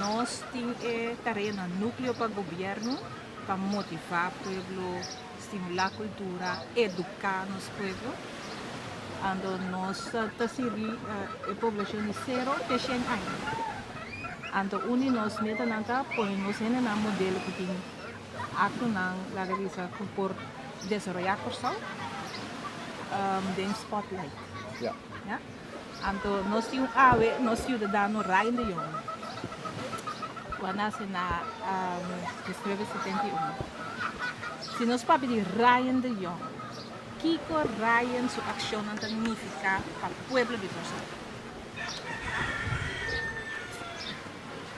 Nos tin e tarea na Núkleo pa Gobièrnu pa motivá pueblo, stimulá kultura, eduká nos pueblo. Anto nos ta sirbi e poblashon di sero te shen aña. Anto un di nos metanan ta pone nos hendenan modelo ku tin aktonan laga bisa ku por desaroyá Kòrsou den spotlight. Ya. Anto nos tin un awe nos siudadano Ryan de Jong ku a nase na 1971. Si nos papia di Ryan de Jong, kiko Ryan su akshonnan ta nifiká pa pueblo di Kòrsou?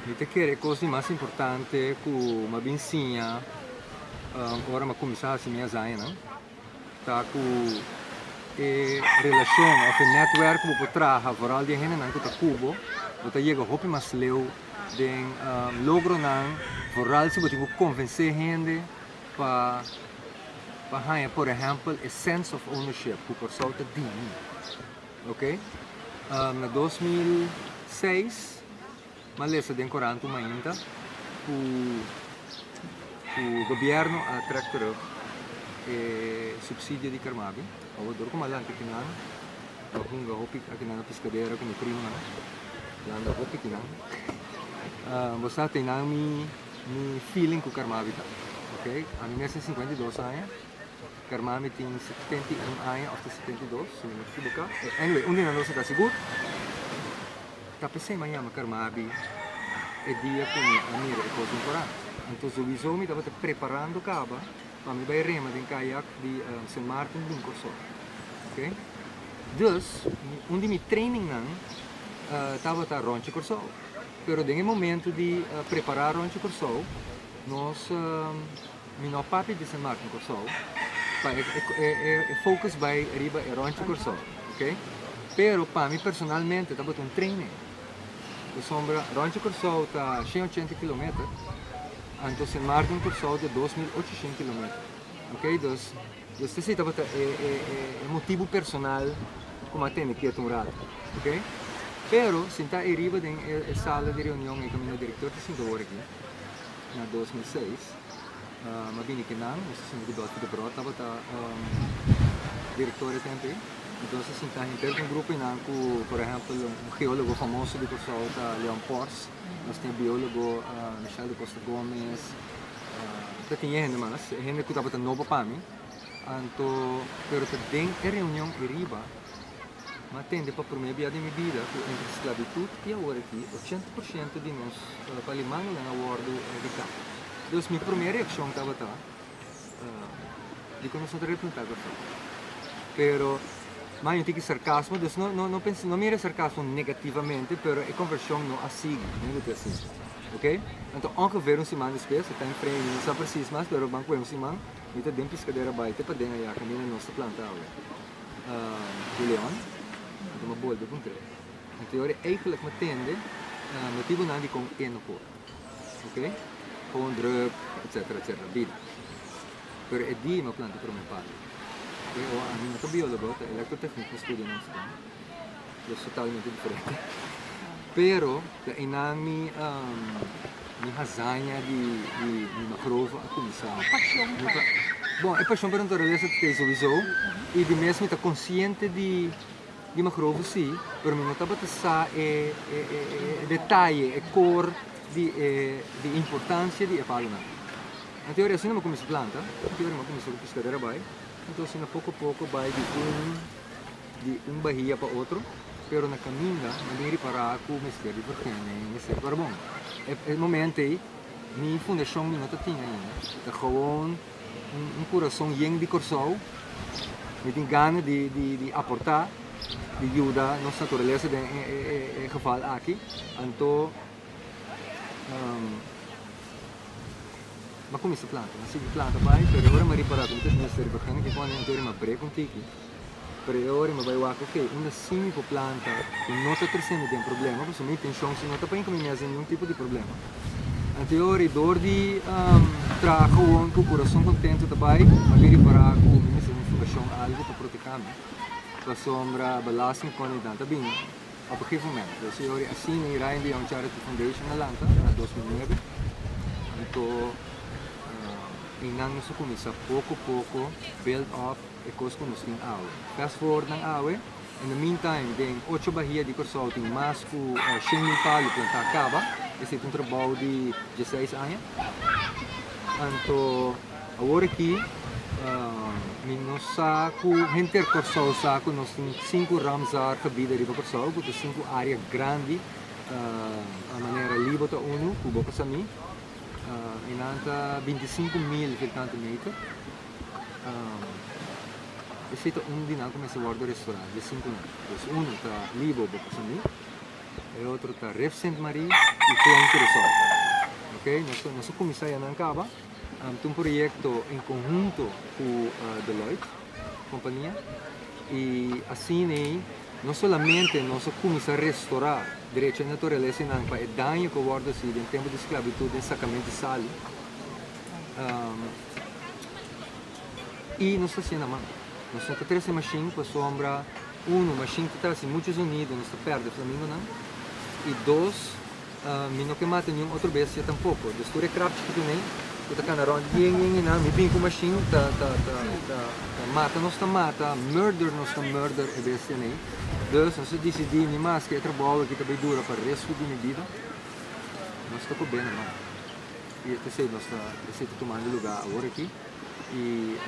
Mi ta kere e kos di mas importante ku mi a bin siña ora mi a kuminsá hasi mi hazañanan ta ku e relashon òf e nètwèrk ku bo por traha vooral di e hendenan ku ta ku bo, bo ta yega hopi mas leu den logronan vooral si bo tin ku konvensé hende pa pa haña por ehèmpel e sense of ownership ku Kòrsou ta di mi ok. Na 2006 m'a lesa den korant un mainta ku ku gobièrnu a trèk terug e supsidio di Carmabi. Awor dor ku m'a lanta kinan, m'a hunga hopi akinan na piskadera ku mi primonan, landa hopi kinan. Bo sa teinan mi mi feeling ku Carmabi ta, ok. Ami mes tin 52 aña, Carmabi tin 71 aña òf ta 72 si mi no ta ekiboká. Anyway, un di nan dos ta sigur. Ta p'esei mi a yama Carmabi e dia ku mi a mira e kos den korant. Anto souiso mi tabata preparando kaba pa mi bai rema den kayak di Sint Maarten bin Kòrsou. Oké. Dus, un di mi trainingnan tabata ròntje Kòrsou. Pero den e momento di prepará ròntje Kòrsou, nos. Mi no a papia di Sint Maarten Kòrsou, pa e focus bai riba e ròntje Kòrsou, ok? Pero pa mi personalmente tabata un training, pasobra ròntje Kòrsou ta 180 kilometer, anto Sint Maarten Kòrsou ta 2800 kilometer, ok? Dus, dus esei tabata e e motibu personal ku mi a tene ketu un ratu, ok? Pero sinta ei riba den e sala di reunion ei kaminda direktor ta sinta wor aki na 2006, Mi a bini kinan, nos a sinti ku Dolfie de Brot tabata direktor e tempu ei. Entonces a sinta henter ku un grupo einan ku por ehèmpel un geólogo famoso di Kòrsou ta Leon Pors, nos tin e biólogo Michel de Costa Gomez, ta tin e hende mas, e hende ku tabata nobo pa mi. Anto, pero ta den e reunion ei riba Mi a tende pa promé bia den mi bida ku entre sklabitut i awor aki 80% di nos palimangonan a wòrdu editá. Dus mi promé reakshon tabata, Dikon nos no ta replantá Kòrsou? Pero mi a haña un tiki sarkasmo, dus no no no pensa no mira e sarkasmo negativamente, pero e konversashon no a sigui, mi a bisa asina, oke. Anto ongeveer un siman despues, e time frame mi no sa presis mas, pero ban kue un siman, mi ta den piskadera bai te paden ayá kaminda nos ta planta awe. Ku Leon, anto mi a bolbe puntr'é. Anto e ora eigenlijk mi a tende motibunan dikon e no por. Oké? Gewoon druk, etcetera, etcetera, bida. Pero e dia mi a planta e promé palu. Oké, awor ami no ta biólogo, ta elektrotechniek mi studia na Amsterdam. Dus totalmente diferente. Pero ta einan mi mi hazaña di di mi mangrove a kuminsá. E pashon pa. Bon, e pashon pa naturalesa ta tei souiso i di mes mi ta konsiente di di mangrove sí, pero mi no tabata sa e e e detaye, e kor di e di importansia di e palunan. Anto ora asina mi a kuminsá planta, anto ora mi a kuminsá ku piskadera bai, anto asina poko poko bai di un. di un bahia pa otro, pero na caminda mi a bin ripara cu mester di vergunning, mester di carbon. E momento ey mi fundacion mi no ta tin ainda, ta gewoon un curason yen di Corsou, mi tin gana di di aporta, di yuda nos naturalesa den e geval aki, anto mi a cuminsa planta, mi a sigui planta bay, pero ora mi a ripara cu mi ta mester di vergunning, tin cuando anto mi a break un tiki. Pero e ora mi bai wak ok, unda si mi por planta ku no ta trese mi den problema, pasobra mi intenshon si no ta pa hinka mi mes den niun tipo di problema. Anto e ora dor di traha gewoon ku kurason kontentu ta bai, mi a bin ripará ku mi mester un fundashon algu pa proteha mi, pasobra belasting kon e dan ta bini op een gegeven moment. Dus e ora asina e Ryan de Jong Charity Foundation a lanta na. 2009. Anto einan nos a kuminsá poko poko build up e kos ku nos tin awe. Fast forward nan awe, in the meantime den ocho bahia di Kòrsou tin mas ku 100,000 palu plantá kaba. Esei ta un trabou di dieseis aña. Anto awor aki mi no sa ku henter Kòrsou sa ku nos tin sinku Ramsar gebieden riba Kòrsou ku ta sinku área grandi a manera Libo ta unu ku Boka Samí. E nan ta 25,000 vierkante meter. Esei ta un di nan ku mester wòrdu restorá, di e sinkunan. Dus unu ta Libo Boka Samí. E otro ta Rif Sint Marie y Klein Curaçao. Ok, nos ta nos a cuminsa ya nan caba. Ta un proyecto en conhunto cu Deloitte compania y asina ey no solamente nos a cuminsa restora derecho e naturalesa nan pa e daño cu a wordo haci den tempo di sclavitud den sacamento di sali y nos ta haciendo man. Nos no ta trece machine pasobra Uno, mashin ta trasi muchu zonido, nos ta pèrdè flamingonan. I dos, mi no ke mata niun otro bestia tampoko. Dus tur e krap chikitu nei ku ta kana rònt yen yen einan, mi bin ku mashin ta ta ta ta ta mata nos ta mata, murder nos ta murder e bestia nei. Dus nos a disidí ni maske e trabou aki ta bai dura pa restu di mi bida, nos ta kob'é na man. I esei nos ta esei ta tumando lugá awor aki. I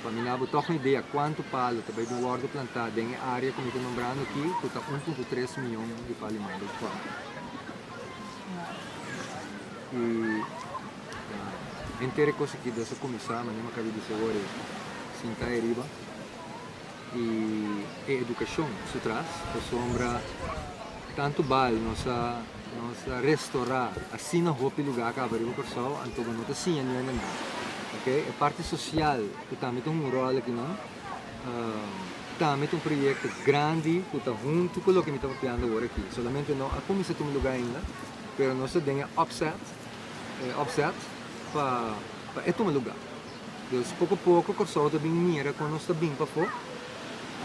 pa mi na bo tòg un idea kuantu palu ta bai bin wòrdu plantá den e área ku mi ta nombrando aki, ku ta 1.3 mion di palu mango kuadra. I henter e kos aki dos a kuminsá, manera mi a kaba di bisa awor, e sinta ei riba i e edukashon su tras, pasobra tantu bal nos a Nos a restorá asina hopi lugá kaba riba Kòrsou, anto bo no ta siña niun hende nada. Ok, e parti sosial ku tambe ta hunga un ròl akinan, tambe ta un proyekto grandi ku ta huntu ku loke mi ta papiando awor aki. Solamente no a kuminsá tuma lugá ainda, pero nos ta den e opzet, e opzet pa pa e tuma lugá. Dus poko poko Kòrsou ta bin mira kon nos ta bin pafó.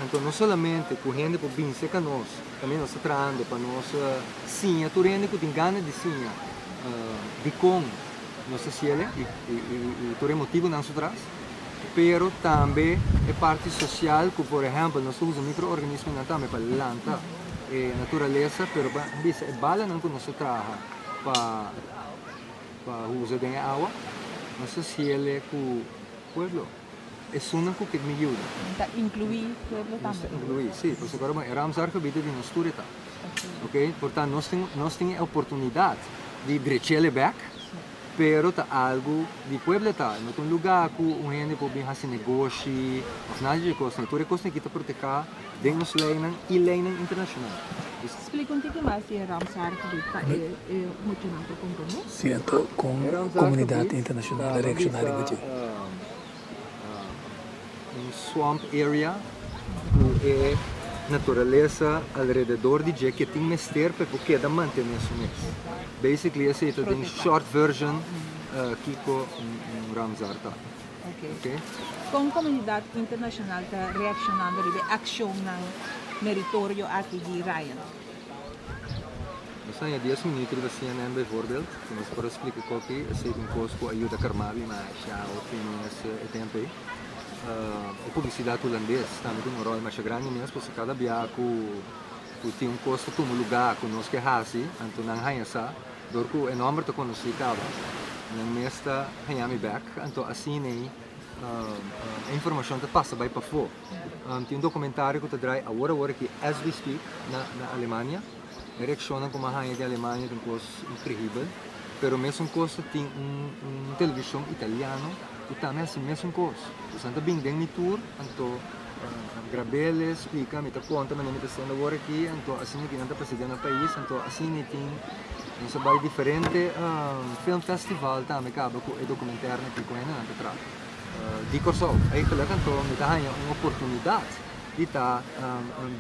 Anto no solamente ku hende por bin serka nos, tambe nos ta trahando pa nos siña tur hende ku tin gana di siña dikon nos ta hasiel i tur e motibunan su tras, pero tambe e parti sosial ku por ehèmpel nos ta usa mikroorganismonan tambe pa lanta e naturalesa, pero pa bisa e balanan ku nos ta traha pa pa usa den e awa, nos ta hasiel ku pueblo. Esunnan ku ke mi yuda. Ta inkluí pueblo tambe. Nos ta inkluí, sí. Pasobra ora bo e Ramsar gebied di nos tur e ta. Oké, por tanto nos tin nos tin e oportunidat di drech'el bèk, pero ta algu di pueblo e ta. No ta un lugá ku un hende por bin hasi negoshi òf nada di e kosnan. Tur e kosnan aki ta protehá den nos leinan i leinan internashonal. Splika un tiki mas di e Ramsar gebied pa e muchanan por komprondé. Sí, anto kon komunidat internashonal a reakshoná riba dje? Un swamp area ku e naturalesa alrededor di dje ke tin mester pa e por keda mantené su mes. Basically esei ta den short version kiko un Ramsar ta. Ok. Kon komunidat internashonal ta reakshonando riba e akshonnan meritorio aki di Ryan? Nos haña dies minuut riba CNN bijvoorbeeld, ku nos por a splika koki esei ta un kos ku a yuda Carmabi masha hopi mes e tempu ei. E publisidat hulandes tambe tin un ròl masha grandi mes, pasobra kada bia ku ku tin un kos ta tuma lugá ku nos ke hasi, anto nan haña sa, dor ku e nòmber ta konosí kaba, nan mes ta haña mi bèk, anto asina ei e informashon ta pasa bai pafó. Tin un documentario cu ta draai awor awor aki as we speak na na Alemania. E reaccionnan cu mi a haya di Alemania ta un cos increibel. Pero mesun cos ta tin un un television italiano cu tambe haci mesun cos. Dus nan ta bin den mi tour anto grabele splica mi ta conta manera mi ta haciendo awor aki anto asina aki nan ta pasa den nan pais anto asina tin nos a bay diferente film festival tambe caba cu e documentaire nan aki cu hendenan ta traha. Di Kòrsou. Eigenlijk anto mi ta haña un oportunidat di ta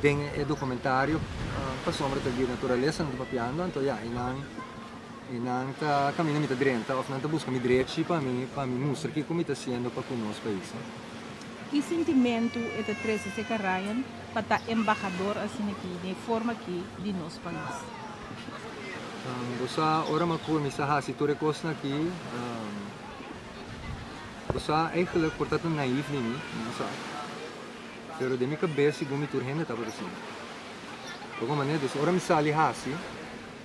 den e dokumentario pasobra ta di naturalesa nan ta papiando anto ya i nan i nan ta kaminda mi ta drenta òf nan ta buska mi drechi pa mi pa mi mustra kiko mi ta hasiendo pa ku nos pais. Ki sintimentu e ta trese serka Ryan pa ta embahador asina aki den e forma aki di nos pais? Bo sa ora mi a kuminsá hasi tur e kosnan aki, bo sa eigenlijk por ta ta naïef di mi, mi no sa, pero den mi kabes segun mi tur hende tabata asina. Bo komprende? Dus ora mi sali hasi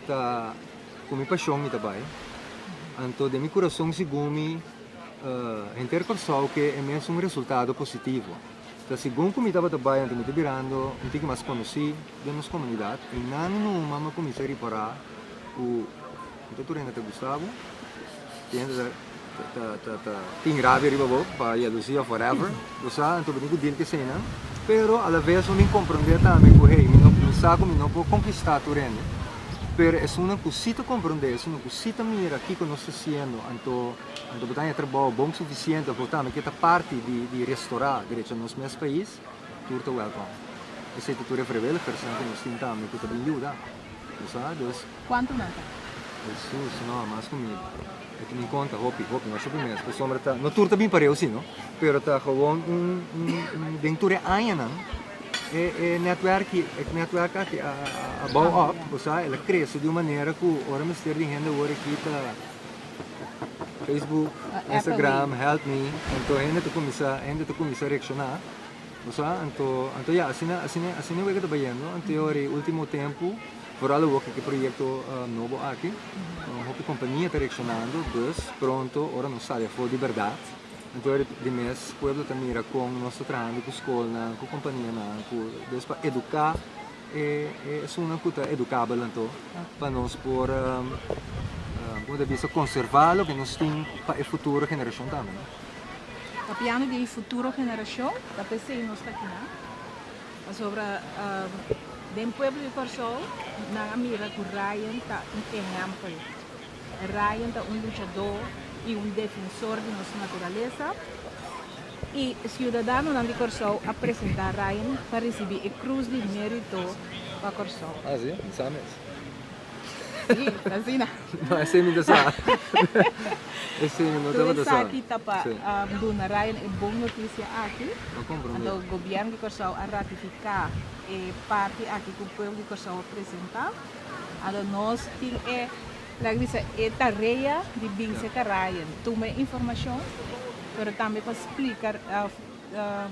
ta ku mi pashon mi ta bai, anto den mi kurason segun mi henter Kòrsou ke e mesun resultado positivo. Ta segun ku mi tabata bai anto mi ta birando un tiki mas konosí den nos komunidat i nan numa mi a kuminsá ripará ku no ta tur hende ta gusta bo, tin hende ta ta ta ta tin rabia riba bo pa yalusia òf whatever, bo sa, anto bo tin ku deal ku eseinan, pero alaves bo bin komprondé tambe ku hey mi no mi sa ku mi no por konkistá tur hende, pero esunnan ku sí ta komprondé, esunnan ku sí ta mira kiko nos ta hasiendo anto. Anto bo ta haña trabou bon sufisiente of bo tambe ke ta parti di di restorá derecho nos mes pais, tur ta wèlkòm. Esei ta tur e vrijwilligersnan ku nos tin tambe ku ta bin yuda. Bo sa? Dus. Kuantu nan ta? Hesus, no, mas ku mi e ta bin konta, hopi, hopi, masha hopi mes. Pasobra ta, no tur ta bin pareu si no, pero ta gewoon un un un den tur e añanan e e nètwèrk e nètwèrk aki a a bou òp, bo sa, el a krese di un manera ku ora mester di hende awor aki ta. Facebook, Instagram, help me, anto hende ta cuminsa, hende ta cuminsa reacciona, bo sa, anto, anto ya, asina, asina, asina wega ta bayendo, anto e ora e ultimo tempo, vooral awor cu e proyecto nobo aki, hopi compania ta reaccionando, dus pronto ora nos sali afo di berdad, anto e ora di mes pueblo ta mira con nos ta trahando cu scolnan, cu companianan, cu, dus pa educa E esunnan ku ta edukabel anto pa nos por como ta bisa konservá loke nos tin pa e futuro generashon tambe no. Papiando di e futuro generashon ta p'esei nos ta akinan pasobra den pueblo di Kòrsou nan a mira ku Ryan ta un ehèmpel. Ryan ta un luchadó i un defensor di nos naturalesa. I siudadanonan di Kòrsou a presentá Ryan pa risibí e Krus di Mérito pa Kòrsou. Ah, sí? Mi sa mes. Sí, ta asina. No, esei mi ta sa. Esei mi no tabata sa. Tur esaki ta pa duna Ryan e bon notisia aki. No komprondé. Anto gobièrnu di Kòrsou a ratifiká e parti aki ku pueblo di Kòrsou a presentá. Anto nos tin e, laga bisa, e tarea di bin serka Ryan, tuma e informashon. Pero tambe pa splika of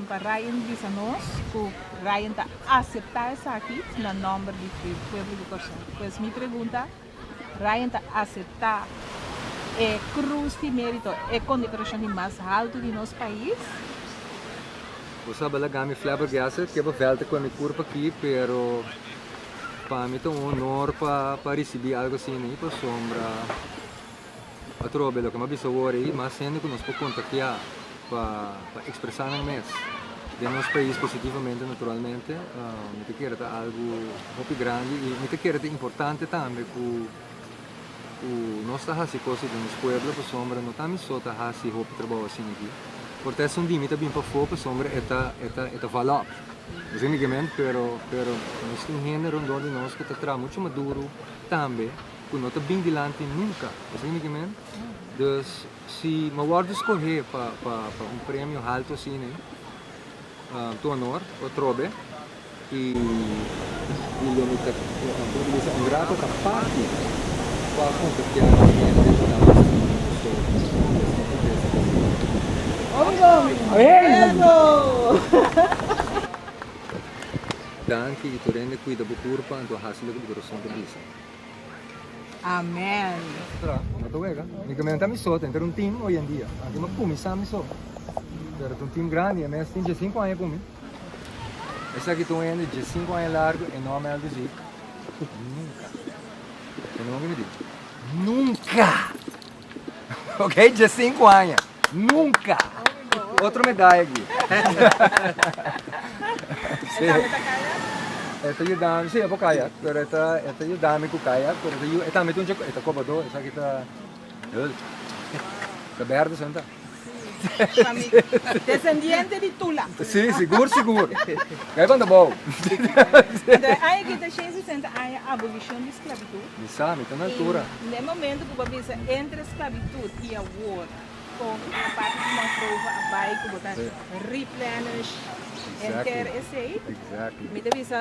pa Ryan bisa nos ku Ryan ta aseptá esaki na nòmber di pueblo di Kòrsou. Pues mi pregunta, Ryan ta aseptá e krus di mérito, e kondekorashon di mas haltu di nos pais? Bo sa balaga mi flabbergasted, ke bo vèlta ku mi kurpa aki, pero pa mi ta un honor pa pa risibí algu asina i pasobra. Atrobe loke mi a bisa awor ei, mas hende ku nos por kontaktiá pa pa ekspresá nan mes den nos pais positivamente naturalmente, mi ta kere ta algu hopi grandi i mi ta kere ta importante tambe ku ku nos ta hasi kos den nos pueblo pasobra no ta mi so ta hasi hopi trabou asina aki. Por ta esun di mi ta bin pafó pasobra e ta e ta e ta val op. Bo mi ke men? Pero pero nos tin hende rondó di nos ku ta traha muchu maduro tambe. Ku no ta bin dilanti nunka. Bo sa kico mi men? Dus si mi wordo skohe pa pa pa un premio halto asina tu honor otrobe i i lo mi ta como ta bisa un grato ta parti pa kontaktea mas hende ku ta mas stima nos so Danki i tur hende kuida bo kurpa anto hasi loke bo kurason ta bisa. Amen. Tra, no ta wega. Mi ke menta mi so, ta enter un team hoy en dia. Antes mi a cuminsa mi so. Pero ta un team grandi, e mes tin diesinco aña cu mi. Esaki ta un hende diesinco aña largo e no a mel di ziek. Nunca. E no ke mi di. Nunca! Ok, diesinco aña. Nunca! Otro medaya aki. E tambe ta kayak? E ta yuda mi, si e por kayak, pero e ta e ta yuda mi ku kayak, pero e ta yu e tambe ta un e ta kobadó, esaki ta hul. Ta berde so ta. Si, Descendiente di Tula. Si, sigur sigur. Kai banda bou. Anto e aña aki ta shen sesenta aña abolishon di sklabitut. Mi sa, mi ta na altura. I na e momento ku bo a bisa entre sklabitut i awor. Kon e parti di mangrove a bai ku bo ta replenish henter esei. Mi ta bisa.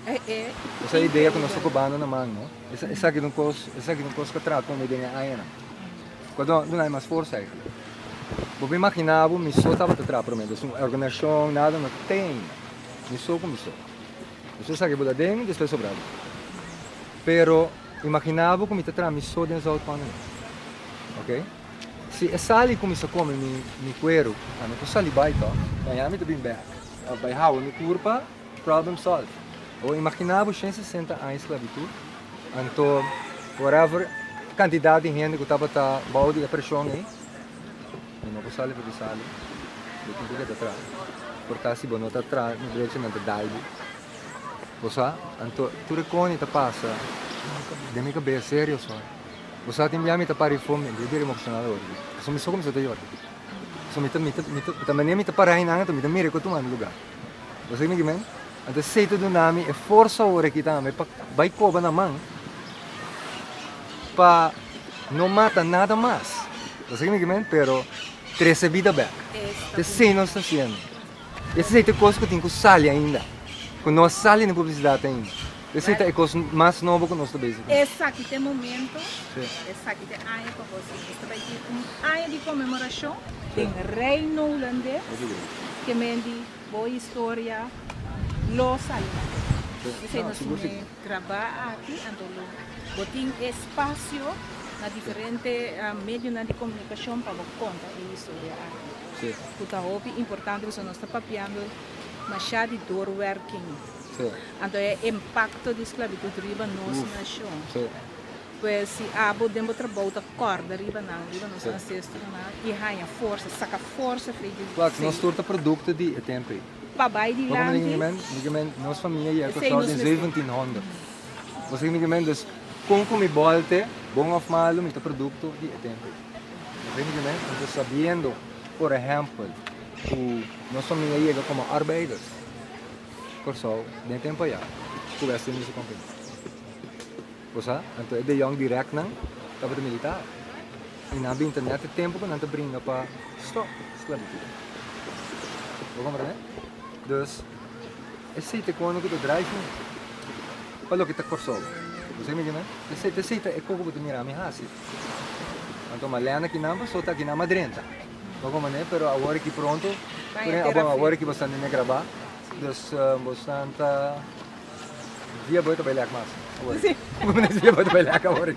Esa idea ku nos ta kobando na man, no? Esaki ta un kos, esaki ta un kos ku a traha ku mi den e añanan. Ku a duna mi mas forsa eigenlijk. Bo por imaginá bo mi so tabata traha promé, dus un organisashon, nada no te ainda. Mi so ku mi so. Despues esaki bo ta den, despues sobra bo. Pero imaginá bo ku mi ta traha mi so den Zoutpannen. Oké? Si e sali kuminsá kome mi mi kueru, ami por sali bai tòg? Mañana mi ta bin bèk. Òf bai hawa mi kurpa. Problem solved. Bo imagina bo 160 aña esclavitud, anto whatever cantidad di hende cu tabata bao di e presion ey, bo no por sali for di sali, bo tin cu keda traha. Por ta si bo no ta traha no drechi nan ta dal bo. Bo sa? Anto tur e coni ta pasa den mi cabes, serio soy. Bo sa tin bia mi ta pari for mi bira emocional awor aki. Pasobra mi so cuminsa ta yora. Pasobra mi ta mi ta mi ta ta manera mi ta para einan anto mi ta mira cu a tuma mi lugar. Bo sa ki men? Anto esei ta duna mi e forsa ora ki tambe pa bai koba na man pa no mata nada mas. Bo sa ki men? Pero trese bida bek. Esei nos ta hasiendo. Esei ta e kos ku tin ku sali ainda, ku no a sali na publisidat ainda. Esei ta e kos mas nobo ku nos ta bezig ku. Esaki ta e momento, esaki ta e aña pa bo si. Nos ta bai tin un aña di konmemorashon den Reino Hulandes ke men di bo historia lo sali na kla. Esei nos tin grabá aki, anto lo bo tin espasio na diferente medionan di komunikashon pa bo konta e historia aki. Ku ta hopi importante pasobra nos ta papiando masha di doorwerking. Anto e impakto di sklabitut riba nos nashon. Pues si abo den bo trabou ta kòrda riba nan, riba nos ansestronan i haña forsa, saka forsa for di Wak, nos tur ta produkto di e tempu ei. Pa bai dilanti. Nos famia yega Kòrsou den 1700. Bo sa ki men? Dus kon ku mi bòlte, bon òf malu, mi ta produkto di e tempu ei. Bo sa ki men? Anto sabiendo, por ehèmpel, ku nos famia yega komo arbeiders Kòrsou den e tempu ayá ku West Indische Compagnie. Bo sa? Anto e De Jong direct nan tabata militar. I nan a bin ta net e tempu ku nan ta bringa pa stop sklabitut. Bo komprende? Dus esei ta e kono ku ta drive mi pa loke ta Kòrsou. Bo sa mi Esei ta esei ta e koko ku bo ta mira mi hasi. Anto Marlene akinan paso ta akinan madrenta. Bo komprende? Pero awor aki pronto, awor aki bo sta nene grabá. Dus bo stan ta. Via boy ta bai lek mas. Awor. Via boy ta bai lek awor.